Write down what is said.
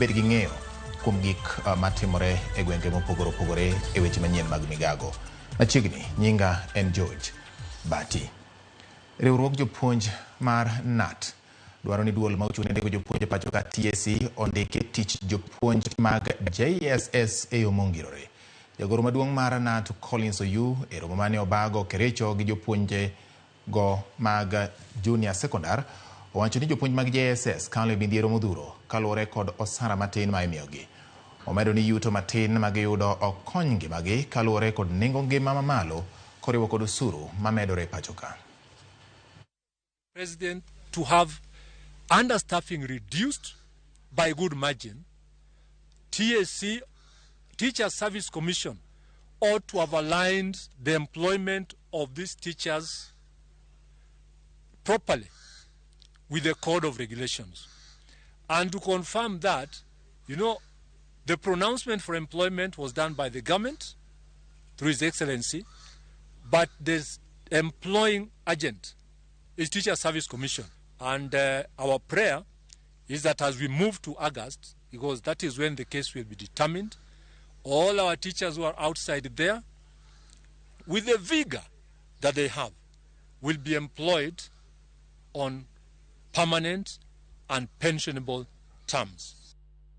Bed gi ng'eyo kuom gik matimore e gwenge mopogore opogore e weche manyien mag migago. Machiegni, nyinga en George Bati. Riwruog jopuonj mar KNUT dwaro ni duol ma ochung' ne ndiko jopuonj e pacho ka TSC ondiki tich jopuonj mag JSS e yo mongirore. Jagoro maduong' mar KNUT Collins Oyu e romo mane obago Kericho gi jopuonje go mag junior sekondar owacho ni jopuonj mag JSS kalo e midhiero modhuro kaluwore kod osara matin ma imiyogi. Omedo ni yuto matin ma giyudo ok kony ngimagi kaluwore kod nengo ngima mamalo koriwo kod osuru mamedore e pacho ka. President to have understaffing reduced by good margin, TSC, Teacher Service Commission, ought to have aligned the employment of these teachers properly with the code of regulations. And to confirm that, the pronouncement for employment was done by the government through His Excellency, but the employing agent is Teacher Service Commission. And our prayer is that as we move to August, because that is when the case will be determined, all our teachers who are outside there, with the vigor that they have, will be employed on permanent and pensionable terms.